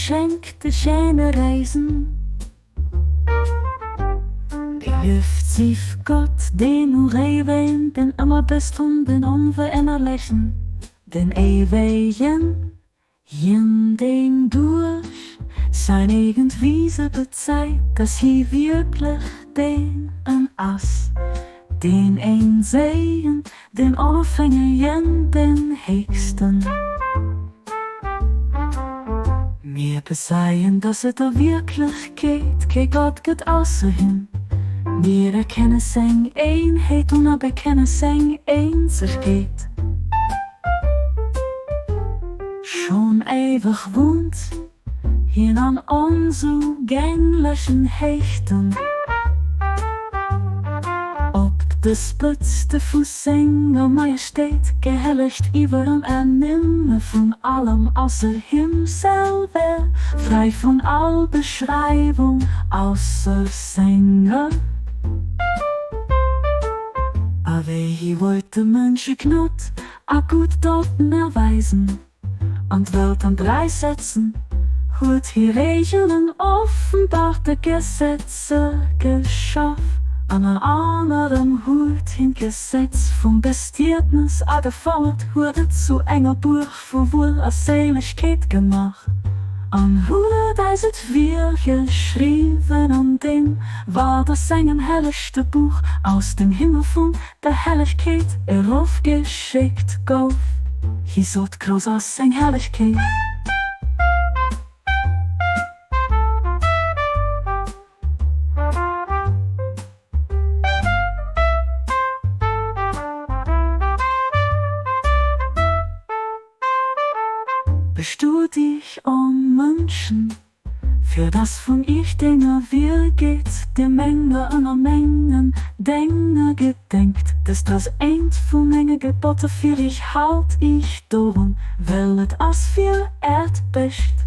Geschenkte schene Reisen. Gelueft sief Gott, den Urewen, den Ëmmerbest und den Onverännerlechen, den Éiwegen, hien deen duerch sein eegent Wiese bezeit, dass hie wierklech deen en ass, deen een seent, den Onofhängegen, den Héchsten. Mir bezeien, dass et a Wierklechkeet kee Gott gëtt ausser him. Mir erkenne seng Eenheet an a bekenne seng Eenzegkeet. Schonn éiweg wunnt hien an onzougänglechen Héichten. Op de Spëtzte vu senger Majestéit, gehellegt iwwer an Ernimme vun allem ausser him selwer, fräi vun all Beschreiwung ausser senger. A wéi hie wollt de Mënsche Gnod a gutt Doten erweisen an d'Welt an d'Rei setzen, huet hie Reegelen, offenbarte Gesetzer geschaf. Ënner anerem huet hien d'Gesetz vum Bestietnes agefouert, huet et zu enger Buerg vu Wuel a Séilegkeet gemaach an huet eis et virgeschriwwen an deem, wat a sengem hellegste Buch aus dem Himmel vun der Hellegkeet erofgeschéckt gouf. Hie sot, Grouss ass seng Herrlechkeet. Bestuet iech, o Mënschen, fir dass vun iech denger Wiel geet, dir Menger ënner mengen Dénger gedenkt. Dëst ass eent vu menge Gebotter fir iech, Haalt iech dorun, well et ass fir äert Bescht.